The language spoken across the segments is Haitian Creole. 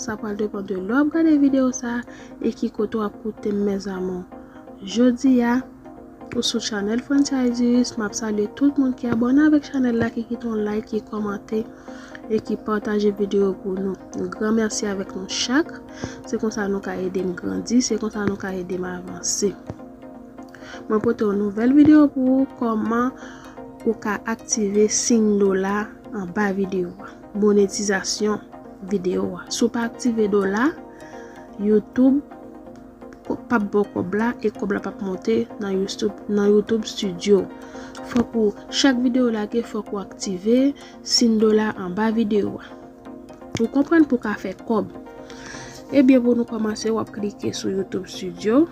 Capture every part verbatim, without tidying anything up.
Sa pral depann de lè w ap gade videyo sa a e ki kote w ap koute m, mes amours. Jodi a, ou sou chanèl Franchise Iris, m ap salye tout moun ki abòne avèk chanèl la, ki kite yon like, ki kòmante e ki pataje videyo pou nou. Yon gran mèsi avèk nou chak. Se konsa nou ka ede m grandi, se konsa nou ka ede m avanse. Mwen pote yon nouvèl videyo pou ou, kòman ou ka aktive siy dola anba videyo a. Monetizasyon videyo a. Si w pa aktive dola, YouTube p ap ba w kòb la e kòb la p ap monte nan YouTube, nan YouTube Studio. Fòk ou, chak videyo w lage, fòk ou aktive siy dola anba videyo a. Ou konprann, pou w ka fè kòb. Ebyen, pou nou kòmanse, w ap klike sou YouTube Studio.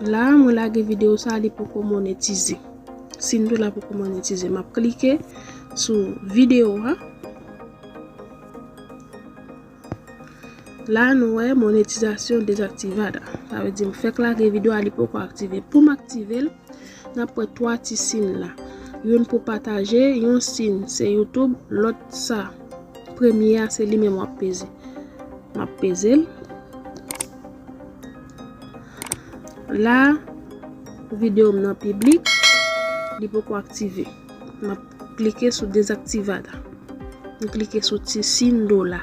La, mwen lage videyo sa, li poko monetize. Siy dola poko monetize. M ap klike sou videyo a. La, nou wè monetizasyon dezaktivada. Sa vle di m fèk lage videyo a, li poko aktive. Pou m aktive l, n ap wè twa ti siy la. Youn pou pataje, yon siy se YouTube, lòt sa. Premye a, se li menm w ap peze. M ap peze l. La, videyo m nan piblik, li poko aktive. M ap klike sou dezaktivada. M klike sou ti siy dola.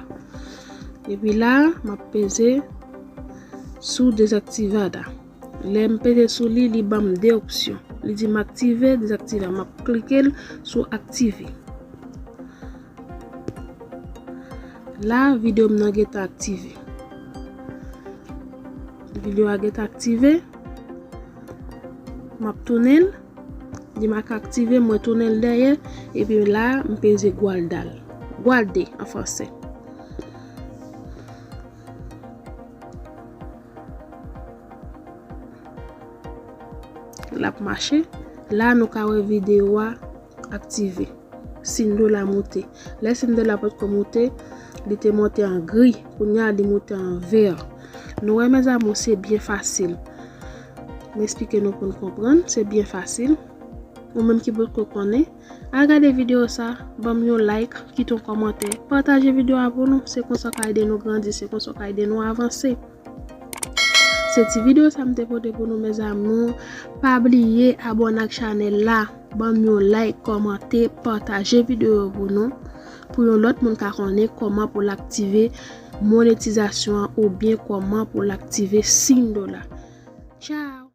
Epi la, m ap peze sou dezaktivada. Lè m peze sou li, li ban m de opsyon. Li di m aktive, dezaktive. M ap klike l sou aktive. La, videyo m nan gentan aktive. Videyo a gentan aktive. M ap tounen l. Li make aktive, mwen tounen l dèyè. Epi la, m peze guardar. Guarder an fransè. L ap mache. La, nou ka wè videyo a aktive. Siy dola moute. Lè siy dola potko moute, li te monte an gri. Kounye a, li moute an vè. Nou wè, mes amours, se byen fasil. M esplike nou pou n konprann, se byen fasil. Ou menm ki potko konnen, al gade videyo sa, ban m yon like, kite yon kòmantè, pataje videyo a pou nou. Se konsa w ka ede nou grandi, se konsa w ka ede nou avanse. Se ti videyo sa m te pote pou nou, mes amours. Pa bliye abòne ak chanèl la, ban m yon like, kòmante, pataje videyo yo pou nou, pou yon lòt moun ka konnen kòman pou l aktive monetizasyon an oubyen kòman pou l aktive siy dola. Tchao!